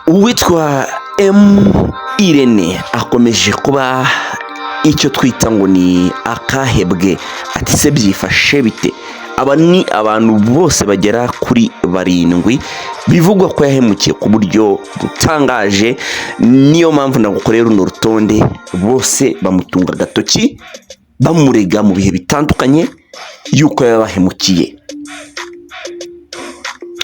Uwitwa M Irene akomeje kuba icyo twita ngo ni akahebwe. Ati se byifashe bite? Aba ni abantu bose bagera kuri barindwi bivugwa ko yahemukiye ku buryo butangaje. Niyo mpamvu nagukorera runo rutonde. Bose bamutunga agatoki, bamurega mu bihe bitandukanye yuko yabahemukiye,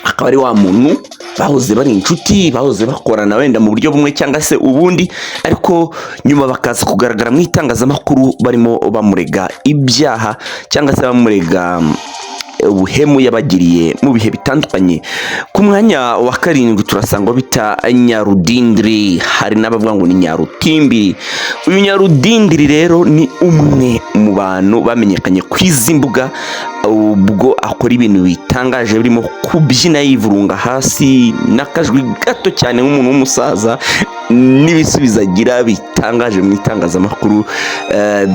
akaba ari wa muntu bahoze bari inshuti, bahoze bakorana wenda mu buryo bumwe cyangwa se ubundi, ariko nyuma bakaza kugaragara mu itangazamakuru barimo bamurega ibyaha cyangwa se bamurega ubuhemu yabagiriye mu bihe bitandukanye. Ku mwanya wa karindwi turasanga bita Nyarudindiri, hari n'abavuga ngo ni Nyarutimbiri. Uyu Nyarudindiri rero ni umwe mu bantu bamenyekanye ku izi mbuga ubwo akora ibintu bitangaje birimo kubyina yivurunga hasi n'akajwi gato cyane nk'umuntu w'umusaza, n'ibisubizo agira bitangaje mu itangazamakuru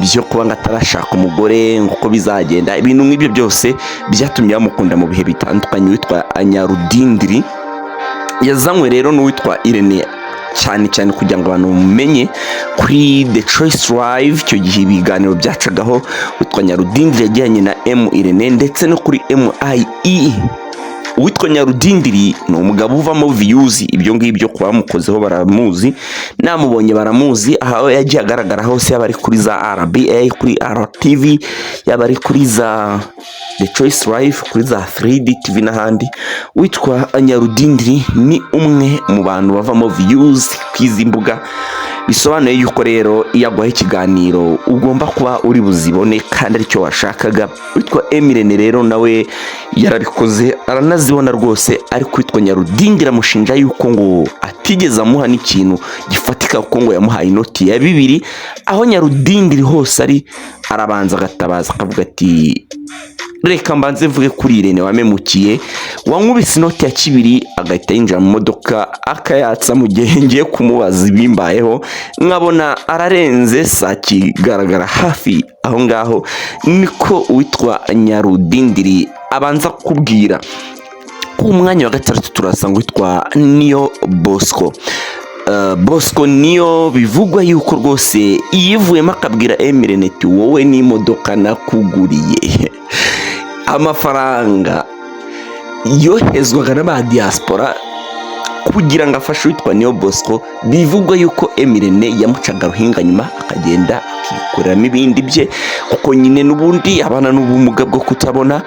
byo kuba ngo atarashaka umugore, ngo uko bizagenda, ibintu nk'ibyo byose byatumye bamukunda mu bihe bitandukanye. Witwa Nyarudindiri yazanywe rero n'uwitwa Irene cyane cyane kugira ngo abantu mumenye kuri The Choice Live. Icyo gihe ibiganiro byacagaho witwa Nyarudindiri yajyanye na M Irene, ndetse no kuri MIE. Uwitwa Nyarudindiri ni umugabo uvamo views, ibyo ngibyo ku bamukozeho baramuzi, namubonye baramuzi. Aho yagiye agaragara hose, yaba ari kuri za RBA, kuri RTV, yaba ari kuri za The Choice Live, kuri za 3D TV n'ahandi, witwa Nyarudindiri ni umwe mu bantu bavamo views ku izi mbuga. Bisobanuye yuko rero iyo aguhaye ikiganiro ugomba kuba uri buzibone kandi aricyo washakaga. Witwa M Irene rero nawe yarabikoze, aranazibona rwose, ariko witwa Nyarudindiri amushinja yuko ngo atigeze amuha n'ikintu gifatika, kuko ngo yamuhaye inoti ya 2. Aho Nyarudindiri hose ari, arabanza agatabaza akavuga ati: "Reka mbanze mvuge kuri Irene wamemukiye, wankubise inoti ya kibiri," agahita yinjira mu modoka akayatsa mu gihe ngiye kumubaza ibimbayeho, nkabona ararenze saa kigaragara hafi aho ngaho. Niko uwitwa Nyarudindiri abanza kubwira. Ku mwanya wa gatandatu turasanga witwa Niyo Bosco. Bosco niyo bivugwa yuko rwose yivuyemo akabwira M Irene ati: "Wowe n'imodoka nakuguriye, amafaranga yoherezwaga n'aba diaspora kugira ngo afashe uwitwa Niyo Bosco," bivugwa yuko M Irene yamucaga ruhinga, nyuma akagenda akikoreramo ibindi bye, kuko nyine n'ubundi abana n'ubumuga bwo kutabona.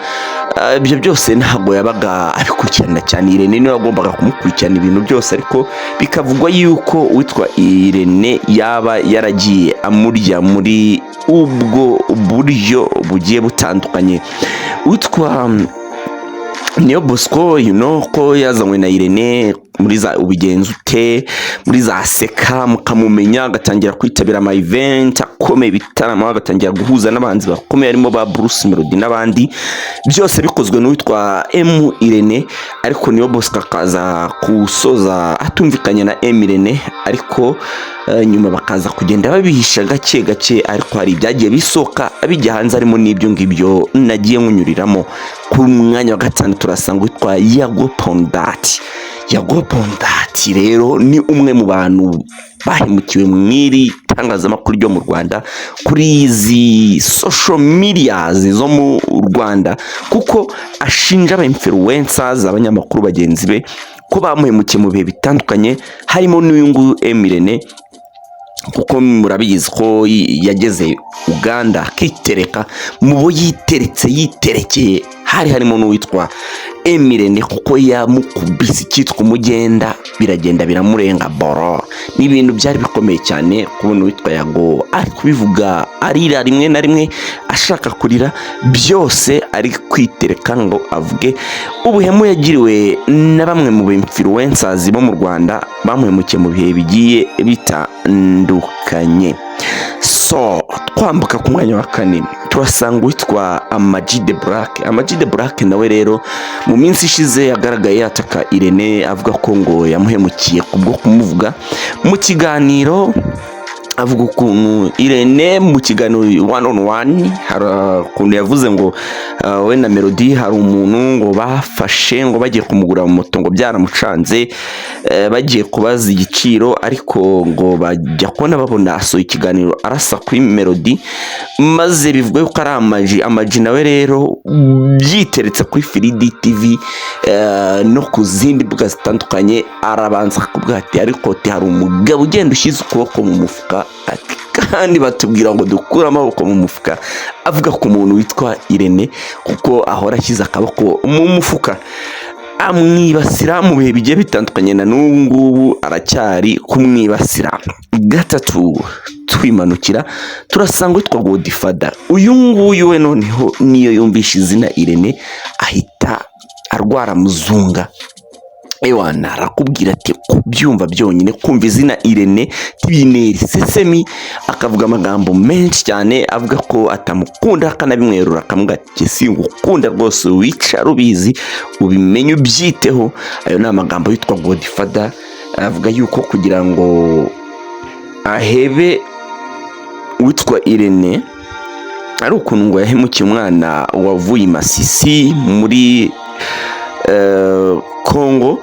Ibyo byose ntabwo yabaga abikurikirana cyane. Irene niwe wagombaga kumukurikirana ibintu byose, ariko bikavugwa yuko uwitwa Irene yaba yaragiye amurya muri ubwo buryo bugiye butandukanye. Uwitwa Niyo Bosco, you know ko yazanywe na Irene muri za Ubigenza Ute, muri za Seka, mukamumenya, agatangira kwitabira ama event akomeye, ibitaramo, agatangira guhuza n'abahanzi bakomeye harimo ba Bruce Melody n'abandi, byose bikozwe n'uwitwa M Irene. Ariko Niyo Bosco akaza gusoza atumvikanye na M Irene, ariko nyuma bakaza kugenda babihisha gake gake, ariko hari ibyagiye bisohoka bijya hanze, harimo n'ibyo ngibyo nagiye nkunyuriramo. Ku mwanya wa gatanu turasanga witwa Yago Pondati. Yago Pondati rero ni umwe mu bantu bahemukiwe mu iri tangazamakuru ryo mu Rwanda, kuri izi social medias zo mu Rwanda, kuko ashinja aba influencers, abanyamakuru bagenzi be, ko bamuhemukiye mu bihe bitandukanye, harimo n'uyu nguyu M Irene, kuko murabizi ko yageze Uganda akitereka. Mu bo yiteretse, yiterekeye, hari harimo n'uwitwa M Irene, kuko yamukubise icyitwa umugenda, biragenda biramurenga boro. Ni ibintu byari bikomeye cyane kubona uwitwa Yago ari kubivuga arira, rimwe na rimwe ashaka kurira, byose ari kwitereka ngo avuge ubuhemu yagiriwe na bamwe mu influencers bo mu Rwanda bamuhemukiye mu bihe bigiye bitandukanye. So twambuka ku mwanya wa kane turasanga uwitwa Ama G The Black. Ama G The Black nawe rero mu minsi ishize yagaragaye yataka Irene, avuga ko ngo yamuhemukiye kubwo kumuvuga mu kiganiro. Avuga ukuntu Irene mu kiganiro one on one hari ukuntu yavuze ngo we na Melody hari umuntu ngo bafashe ngo bagiye kumugura mu moto, ngo byaramucanze, bagiye kubaza igiciro, ariko ngo bajya kubona babona asohoye ikiganiro arasa kuri Melody, maze bivuga yuko ari Amaji. Amaji nawe rero byiteretse kuri Free TV no ku zindi mbuga zitandukanye, arabanza akakubwira ati: "Ariko ati hari umugabo ugenda ushyize ukuboko mu mufuka," ati "kandi batubwira ngo dukure amaboko mu mufuka." Avuga ku muntu witwa Irene kuko ahora ashyize akaboko mu mufuka, amwibasira mu bihe bigiye bitandukanye, na n'ubu ngubu aracyari kumwibasira. Gatatu, twimanukira turasanga witwa Godfather. Uyu nguyu we noneho niyo yumvishe izina Irene ahita arwara muzunga. Ewana, arakubwira ati kubyumva byonyine, kumva izina Irene tibineri sesemi, akavuga amagambo menshi cyane, avuga ko atamukunda, akanabimwerura, akamubwira ati: "Singukunda rwose, wicara ubizi, ubimenye, ubyiteho." Ayo ni amagambo yitwa Godfather. Avuga yuko kugira ngo ahebe witwa Irene ari ukuntu ngo yahemukiye umwana wavuye i Masisi muri Kongo,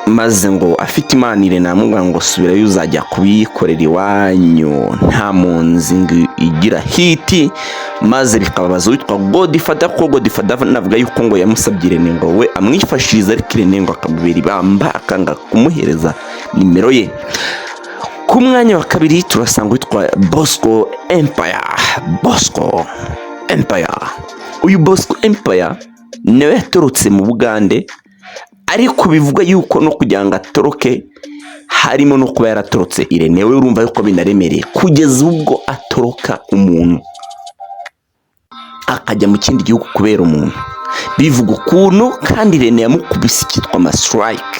maze ngo afite Imana Irene aramubwira ngo subirayo, uzajya kubikorera iwanyu, nta mpunzi ngo igira hiti, maze bikababaza uwitwa Godfather, ko Godfather navuga yuko ngo yamusabye Irene ngo we amwifashirize, ariko Irene ngo akamubera ibamba, akanga kumuhereza nimero ye. Ku mwanya wa kabiri turasanga witwa Bosco Empire. Bosco Empire, uyu Bosco Empire nawe yatorotse mu Bugande, ariko bivugwa yuko no kugira ngo atoroke harimo no kuba yaratorotse Irene. We urumva yuko binaremereye kugeza ubwo atoroka umuntu akajya mu kindi gihugu kubera umuntu. Bivuga ukuntu kandi Irene yamukubise icyitwa amastrike,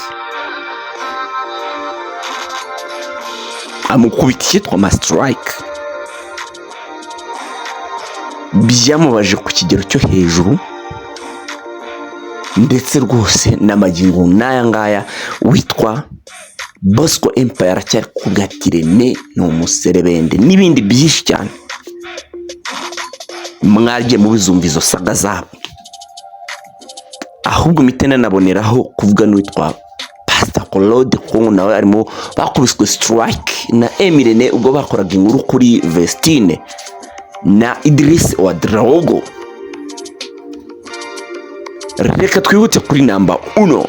amukubita icyitwa amastrike, byamubaje ku kigero cyo hejuru, ndetse rwose n'amagingo n'aya ngaya witwa Bosco Empire aracyari kuvuga ati Irene ni umuserebende n'ibindi byinshi cyane. Mwagiye mubizumva izo saga zabo. Ahubwo mpite nanaboneraho kuvuga n'uwitwa Pastor Claude ko nawe arimo bakubiswe strike na Emirene ubwo bakoraga inkuru kuri Vestine na Idris Ouedraogo. Reka twihute kuri namba uno,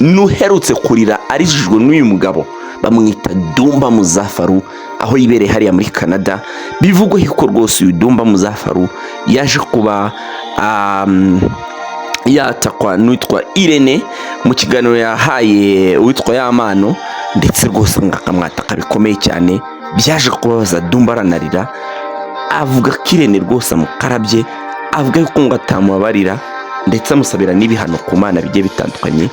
nuherutse kurira arijijwe n'uyu mugabo, bamwita Dumba Muzafaru, aho yibereye hariya muri Canada. Bivugwa yuko rwose uyu Dumba Muzafaru yaje kuba yatakwa n'uwitwa Irene mu kiganiro yahaye uwitwa Yamano, ndetse rwose ngo akamwataka bikomeye cyane. Byaje kubabaza Dumba, aranarira, avuga ko Irene rwose amukarabye, avuga yuko ngo atamubabarira, ndetse amusabira n'ibihano ku Mana bigiye bitandukanye.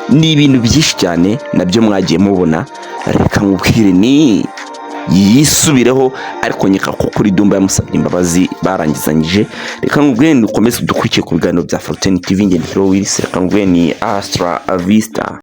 Ni ibintu byinshi cyane nabyo mwagiye mubona. Reka nkubwire ni yisubireho, ariko nyeka ko kuri Dumba yamusabye imbabazi, barangizanyije. Reka nkubwire ni ukomeze udukurikiye ku biganiro bya Fortune TV. Ngende Willis, reka nkubwire ni Astra Vista.